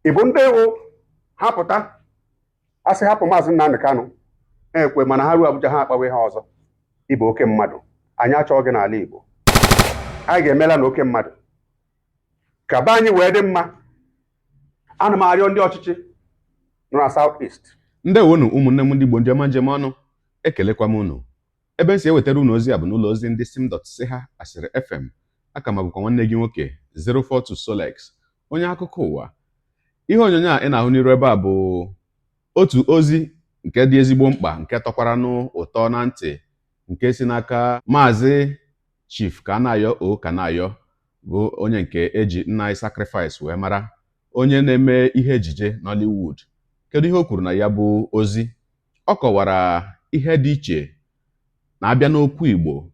Ịbụ ndị wụ ha pụta asị hapụ Maazị Nnamdi Kanu, ha ekwe, mana ha ruo Abuja ha akpawa ihe ọzọ. Ịbụ oke mmadụ, anyị achọghị gị n'ala Igbo. Anyị ga-emela na oke mmadụ ka be anyị wee dị mma. Ana m arịọ ndị ọchịchị nọ na South East. Ndewonu, ụmụnne m ndị Igbo, ndị ọma njem ọnụ, ekelekwa m unu. Ebe m si ewetara unu ozi a bụ n'ụlọ ozi ndị sim dot si ha asịrị FM. Aka ma bụkwa nwanne gị nwoke 042 Solex, onye akụkọ ụwa. Ihe onyonyo a ị na-ahụ n'iru ebe a bụ otu ozi nke dị ezigbo mkpa, nke tọkwaranụ ụtọ na ntị, nke si n'aka Maazị Chief Kanayo O Kanayo, bụ onye nke eji Nna Sacrifice wee mara, onye na-eme ihe ejije Nollywood. Kedu ihe o kwuru na ya bụ ozi? Ọ kọwara ihe dị iche na-abịa n'okwu Igbo,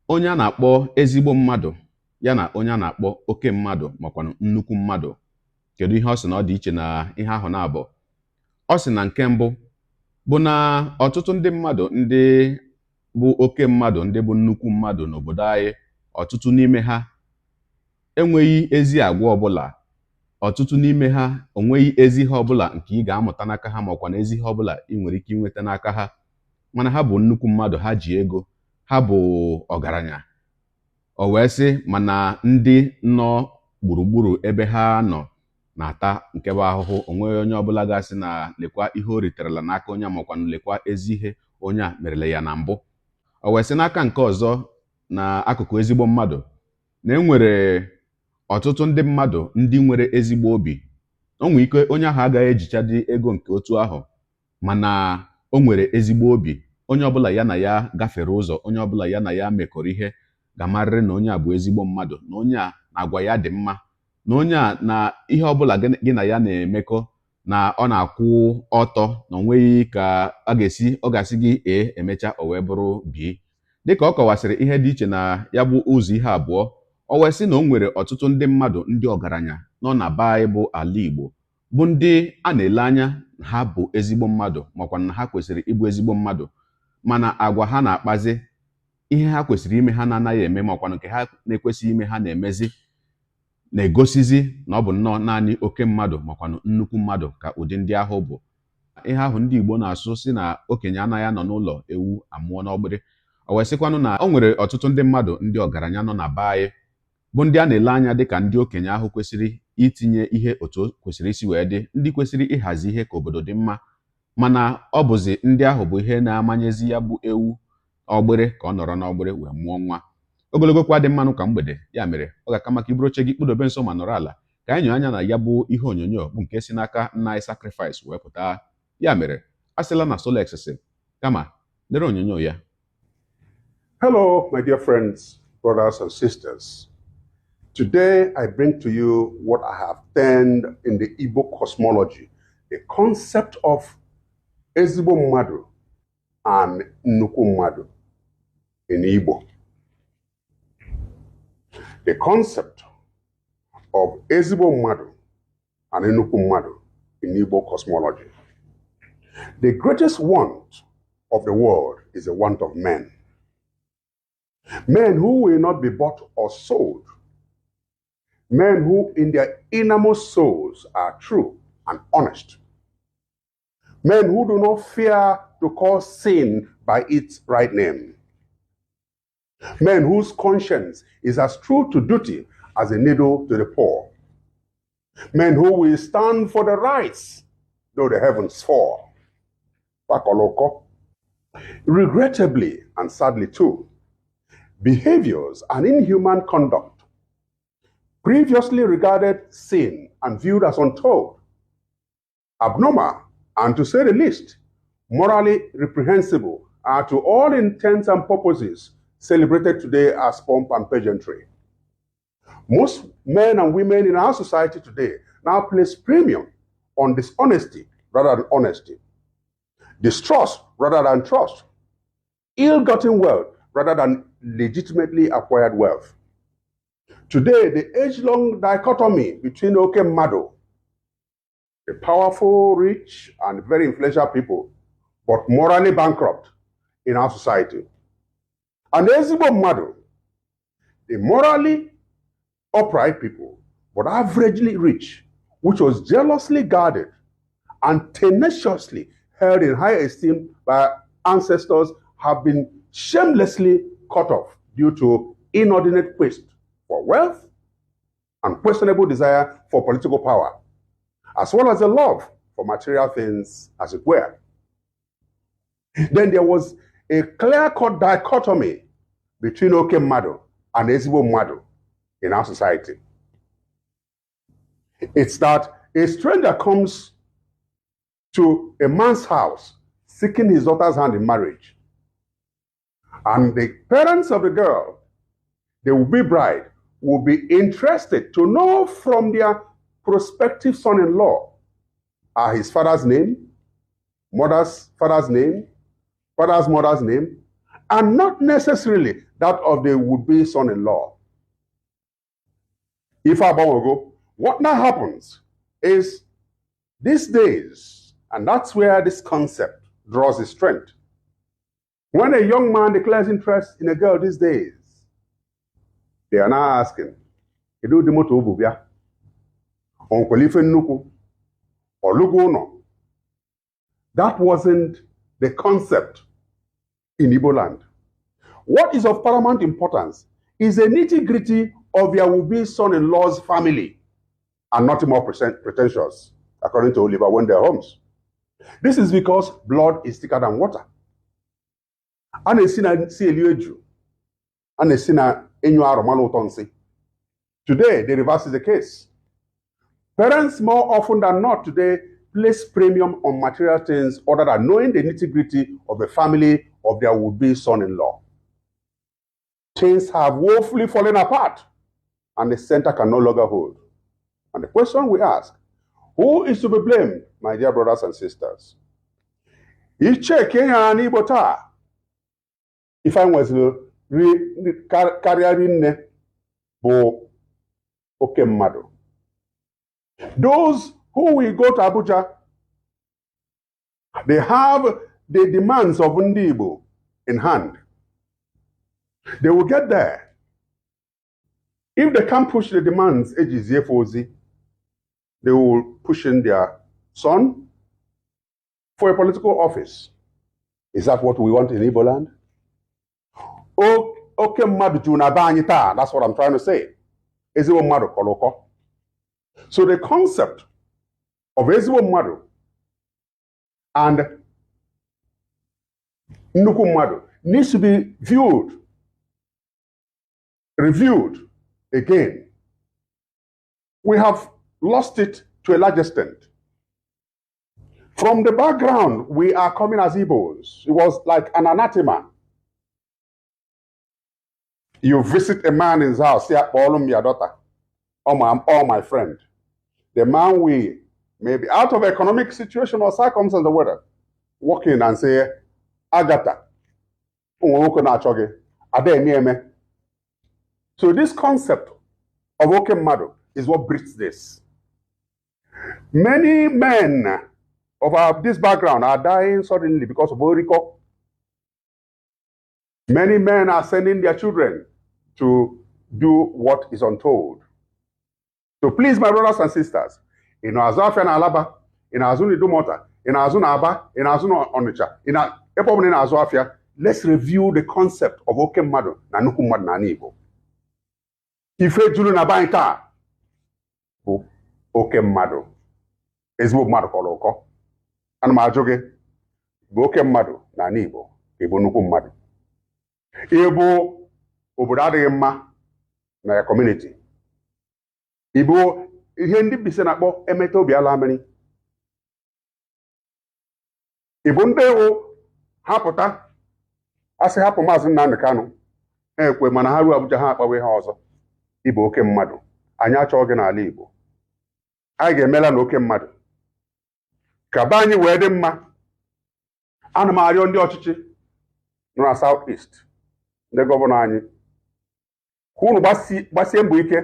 onye a na-akpọ ezigbo mmadụ ya na onye a na-akpọ oke mmadụ makwanụ nnukwu mmadụ. Kedu ihe ọ sị na ọ dị iche na ihe ahụ na-abụ? Ọ sị na nke mbụ bụ na ọtụtụ ndị mmadụ ndị bụ oke mmadụ, ndị bụ nnukwu mmadụ n'obodo anyị, ọtụtụ n'ime ha enweghị ezi agwa ọbụla. Ọtụtụ n'ime ha onweghị ezi ihe ọbụla nke ị ga-amụta n'aka ha, makwa na ezi ihe ọbụla ị nwere ike inweta n'aka ha, mana ha bụ nnukwu mmadụ, ha ji ego, ha bụ ọgaranya. O wee sị mana ndị nọ gburugburu ebe ha nọ na-ata nke bụ ahụhụ. Onweghị onye ọbụla ga-asị na lekwa ihe o riterela n'aka onye a, makwanụ lekwa ezi ihe onye a merele ya na mbụ. O wee sị n'aka nke ọzọ, na akụkụ ezigbo mmadụ, na e nwere ọtụtụ ndị mmadụ ndị nwere ezigbo obi. O nwere ike onye ahụ agaghị ejichadị ego nke otu ahụ, mana o nwere ezigbo obi. Onye ọbụla ya na ya gafere ụzọ, onye ọbụla ya na ya mekọrọ ihe, ga-amarịrị na onye a bụ ezigbo mmadụ, na onye a na agwa ya dị mma, na onye a na ihe ọbụla gị na ya na-emekọ na ọ na-akwụ ọtọ, na o nweghị ka a ga-esi ọ ga-asị gị ee, emechaa o wee bụrụ bi. Dịka ọ kọwasịrị ihe dị iche na ya bụ ụzọ ihe abụọ, o wee sị na o nwere ọtụtụ ndị mmadụ ndị ọgaranya nọ na be anyị bụ ala Igbo, bụ ndị a na-ele anya na ha bụ ezigbo mmadụ, makwa na ha kwesịrị ịbụ ezigbo mmadụ, mana agwa ha na-akpazi, ihe ha kwesịrị ime ha na-anaghị eme, makwa nke ha na-ekwesịghị ime ha na-emezi, na-egosizi na ọ bụ nnọọ naanị oke mmadụ makwanụ nnukwu mmadụ ka ụdị ndị ahụ bụ. Ihe ahụ ndị Igbo na-asụ si na okenye anaghị anọ n'ụlọ ewu amụọ n'ọgbịrị. O wee sịkwanụ na o nwere ọtụtụ ndị mmadụ ndị ọgaranya nọ na be anyị, bụ ndị a na-ele anya dịka ndị okenye ahụ kwesịrị itinye ihe otu o kwesịrị isi wee dị, ndị kwesịrị ịhazi ihe ka obodo dị mma, mana ọ bụzi ndị ahụ bụ ihe na-amanyezi ya bụ ewu ọgbịrị ka ọ nọrọ n'ọgbịrị wee mụọ nwa. Ogologo kwa dị mmanụ ka mgbede. Ya mere ọ ga-aka maka iburu oche gị kpụdobe nso ma nọrọ ala ka anyị nyoo anya na ya bụ ihe onyonyo bụ nke si n'aka Nna anyị Sacrifice wee pụta. Ya mere a sịla na Solex sị, kama lere onyonyo ya. Hello, my dear friends, brothers and sisters. Today I bring to you what I have termed in the Igbo cosmology, the concept of ezigbo mmadụ and nnukwu mmadụ in Igbo. The concept of ezigbo mmadụ and nnukwu mmadụ in Igbo cosmology. The greatest want of the world is the want of men. Men who will not be bought or sold. Men who in their innermost souls are true and honest. Men who do not fear to call sin by its right name. Men whose conscience is as true to duty as a needle to the poor. Men who will stand for the rights though the heavens fall. Pakoloko. Regrettably and sadly too, behaviors and inhuman conduct previously regarded sin and viewed as untold, abnormal, and to say the least, morally reprehensible are to all intents and purposes celebrated today as pomp and pageantry. Most men and women in our society today now place premium on dishonesty rather than honesty, distrust rather than trust, ill-gotten wealth rather than legitimately acquired wealth. Today, the age-long dichotomy between oke mmadụ, the powerful, rich, and very influential people, but morally bankrupt in our society, and ezigbo mmadụ, the morally upright people, but averagely rich which was jealously guarded and tenaciously held in high esteem by ancestors, have been shamelessly cut off due to inordinate quest for wealth and questionable desire for political power, as well as a love for material things, as it were. Then there was a clear-cut dichotomy between Oke Mmadụ and Ezigbo Mmadụ in our society. It's that a stranger comes to a man's house seeking his daughter's hand in marriage. And the parents of the girl, the will-be bride, will be interested to know from their prospective son-in-law are his father's name, mother's father's name, father's mother's name, and not necessarily that of the would-be son-in-law. Ife agbanwego, what now happens is these days, and that's where this concept draws its strength. When a young man declares interest in a girl these days, they are now asking, "Kedu ụdị moto o bu bịa? O nwekwara ife nnukwu? Ọ lụgo ụlọ?" That wasn't the concept in Igbo land. What is of paramount importance is the nitty-gritty of your would-be son-in-law's family and nothing more pretentious, according to Oliver Wendell Holmes. This is because blood is thicker than water. A na-esi na nsị eli eju. A na-esi na enyu arụ mmanụ ụtọ nsị. Today, the reverse is the case. Parents more often than not today place premium on material things other than knowing the nitty-gritty of the family of their would-be son-in-law. Things have woefully fallen apart and the center can no longer hold. And the question we ask, who is to be blamed, my dear brothers and sisters? Iche ya n'Igbo taa, ife anyị nweziri karịa rinne bụ oke mmadụ. Those who will go to Abuja, they have the demands of ndị Igbo in hand. They will get there. If they can't push the demands ejizie ozi, they will push in their son for a political office. Is that what we want in Igbo land? Oke mmadụ juru na be anyị taa. That's what I'm trying to say. Ezigbo mmadụ kọrọ ụkọ. So the concept of ezigbo mmadụ and nnukwu mmadụ needs to be viewed, reviewed again. We have lost it to a large extent. From the background, we are coming as Igbos. It was like an anathema. You visit a man in his house, say, "Kpọọrọ m your daughter, or my friend." The man we may be out of economic situation or circumstance or whatever, walk in and say, "Agatha, ụmụ nwoke na-achọ gị, ada eme eme." So this concept of oke mmadụ is what breeds this. Many men of this background are dying suddenly because of Oriko. Many men are sending their children to do what is untold. So please, my brothers and sisters, ị na-azụ afịa na Alaba, ị na-azụ n'Idumota, ị na-azụ na Aba, ị na-azụ na Ọnịcha, ị na ebe ọbụla ị na-azụ afịa, let's review the concept of oke mmadụ na nnukwu mmadụ n'ala Igbo. Ife juru na be anyị taa bụ oke mmadụ. Ezigbo mmadụ kọrọ ụkọ. Ana m ajụ gị, bụ oke mmadụ n'ala Igbo ka ị bụ nnukwu mmadụ? Ị bụ obodo adịghị mma na ya community? Ị bụ ihe ndị Mbaise na-akpọ emeta obi ala mmiri? Ị bụ ndị wụ ha pụta asị hapụ Maazị Nnamdi Kanu, ha ekwe, mana ha ruo Abuja ha akpawa ihe ọzọ? Ị bụ oke mmadụ. Anyị achọghị gị n'ala Igbo. Anyị ga-emela na oke mmadụ ka be anyị wee dị mma. Ana m arịọ ndị ọchịchị nọ na South East, ndị governor anyị, ka unu gbasie mbọ ike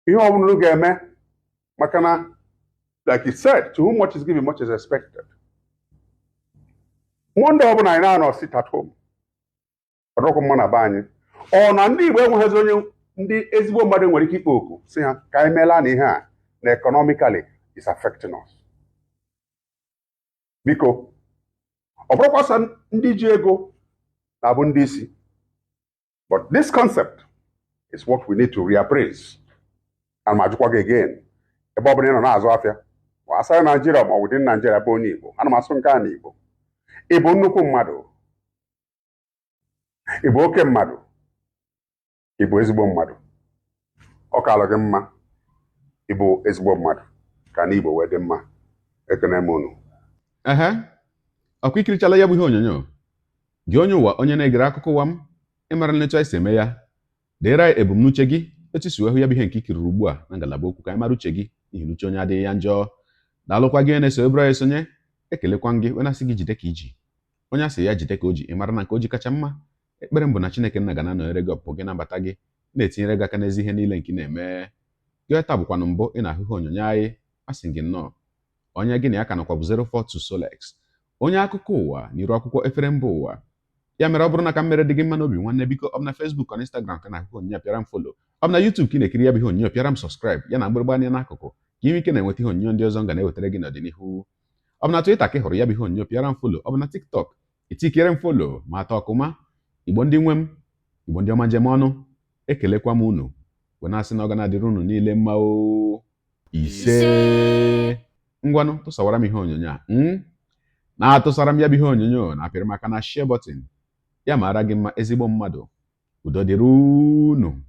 ihe ọbụla unu ga-eme, maka na, like he said, to whom much is given, much is expected. Monday ọbụla anyị na-anọ sit at home, ọdọkụ mma na be anyị. Ọ na ndị Igbo enweghịzi onye ndị ezigbo mmadụ nwere ike ikpo oku si ha ka anyị meela na ihe a. Na economically is affecting us. Biko, ọ bụrụkwa sọ ndị ji ego na-abụ ndị isi, but this concept is what we need to reappraise. And ma jụkwa gị again, ebe ọ bụla ị nọ na-azụ afịa, ma asara Naijiria ma ọ bụ dị Naijiria, bụ onye Igbo, ana m asụ nke a na Igbo, ị bụ nnukwu mmadụ, ị bụ oke mmadụ, ị bụ ezigbo mmadụ? Ọ kalụ gị mma ị bụ ezigbo mmadụ ka na Igbo wee dị mma. Ekene m unu. Ehe, ọkwa ikirichala ya bụ ihe onyonyo. Gị onye ụwa, onye na-egere akụkọ ụwa m, ịmara nletu anyị si eme ya, deere anyị ebumnuche gị, etu si wee hụ ya bụ ihe nke ikiriri ugbu a na ngalaba okwu, ka anyị mara uche gị, n'ihi na uche onye adịghị ya njọ. Daalụkwa gị onye na-eso ebere anyị esonye. Ekelekwa m gị wee na-asị gị jide ka iji. Onye asị ya jide ka o ji, ị mara na nke o ji kacha mma. Ekpere m bụ na Chineke nna ga na-anọnyere gị, ọpụpụ gị na mbata gị, na-etinyere gị aka n'ezi ihe niile nke ị na-eme. Gị taa bụkwanụ mbụ ị na-ahụ ihe onyonyo anyị, asị gị nnọọ. Onye gị na ya ka nọkwa bụ 042 Solex, onye akụkọ ụwa n'iru akwụkwọ efere mba ụwa. Ya mere, ọ bụrụ na ka m mere dị gị mma n'obi, nwanne, biko, ọ bụ na Facebook na Instagram ka na-ahụ ihe onyonyo, pịara m follow. Ọ bụ na YouTube ka ị na-ekiri ya bụ ihe onyonyo, pịara m subscribe, ya na mgbịrịgba anya n'akụkụ, ka ị nwee ike na-enweta ihe onyonyo ndị ọzọ m ga na-ewetara gị n'ọdịnihu. Ọ bụ na Twitter ka ị hụrụ ya bụ ihe onyonyo, pịara m follow. Ọ bụ na TikTok, itikere m follow ma atọ ọkụma. Igbo ndị nwe m, Igbo ndị ọma, njem ọnụ, ekelekwa m unu wee na-asị na ọ ga na-adịrị unu niile mma o. Ise. Ngwanụ, tụsawara m ihe onyonyo a, na-atụsara m ya bụ ihe onyonyo, na apịrị m aka na share button. Ya mara gị mma, ezigbo mmadụ. Udo dịrị unu.